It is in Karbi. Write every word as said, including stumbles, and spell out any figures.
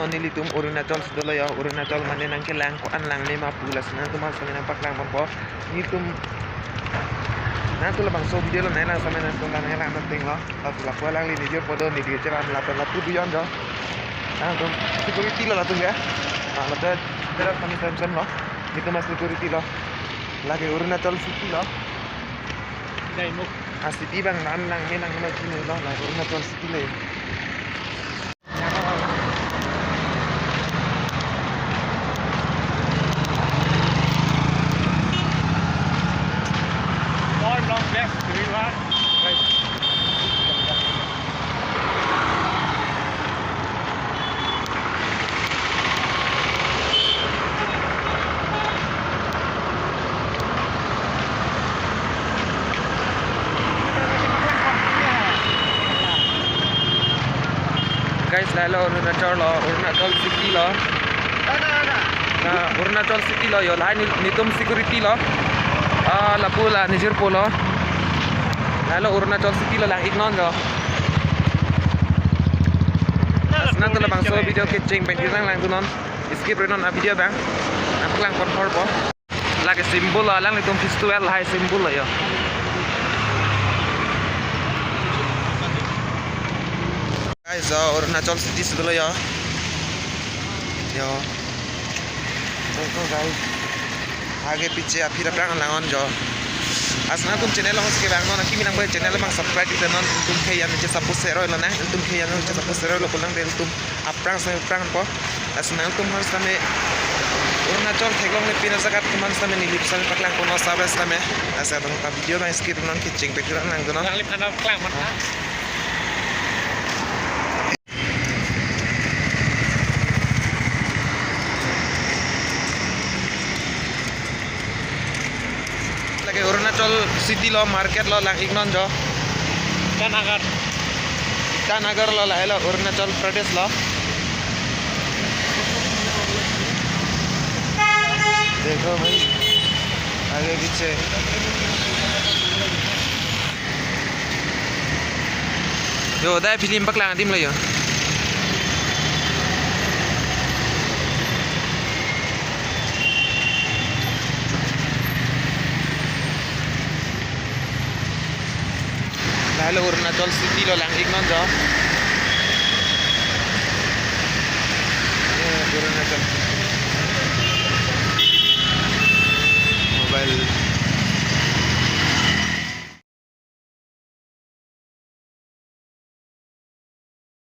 Nelitum Arunachal si dolo yo, Arunachal mane nangkelang ko-an lang mema pu lasi nangtum aphan sitame nangpaklang ponpo. Nelitum nangtum labangso video lo nanglang sitame nangtum lang nanglang nangteng lo. Lapu lapu alangli nijirpo do, nijir cheram lapen lapu dujon jo. Nangtum security lo latum ya. Ah, lapen cheram kami sem sem lo. Nelitum security lo. Lake Arunachal city lo. Dai mo. Ah, city abang nang nang me nang me chini lo, lake Arunachal city lo. All long best, everyone. Guys, lahelo Arunachal lo, Arunachal city lo. Na, Arunachal city lo yo, lahai ni-, nelitum security lo. Ah, lapu la nijirpo lo. Lahelo Arunachal city lo, lang-iknon jo. Lasi nangtum labangso video kecheng pen kiri nanglang tunon. Skip rinon a video abang. Nangpaklang pon horpo. Lake symbol lo, alanglitum festival lahai symbol lo yo. Guys, uh, Arunachal city si dolo yo. Yo. Dekho guys. Age piche aphi aphrang langnon jo. Lasi nangtum channel along si kevangnon, akimi nangpo channel abang subscribe ite non, nelitum ke yan che support share lo nang, nelitum ke yan che support share lo pulang nelitum aphrang sitame aphrang po. Lasi nangtum aphan sitame Arunachal theklongle pen ajaga atum aphan sitame neli sitame paklang ponlo sabes sitame. Lasi adung ta video abang skip non kecheng pen kiri nanglang tunon. Nangliphan paklang man. Lake Arunachal city lo, market lo, lang-iknon jo. Itanagar. Itanagar lo, lahelo Arunachal Pradesh lo. Dekho bhai, age piche. Yo, dai film paklang adim lo yo. Lahelo Arunachal city lo, lang-iknon jo.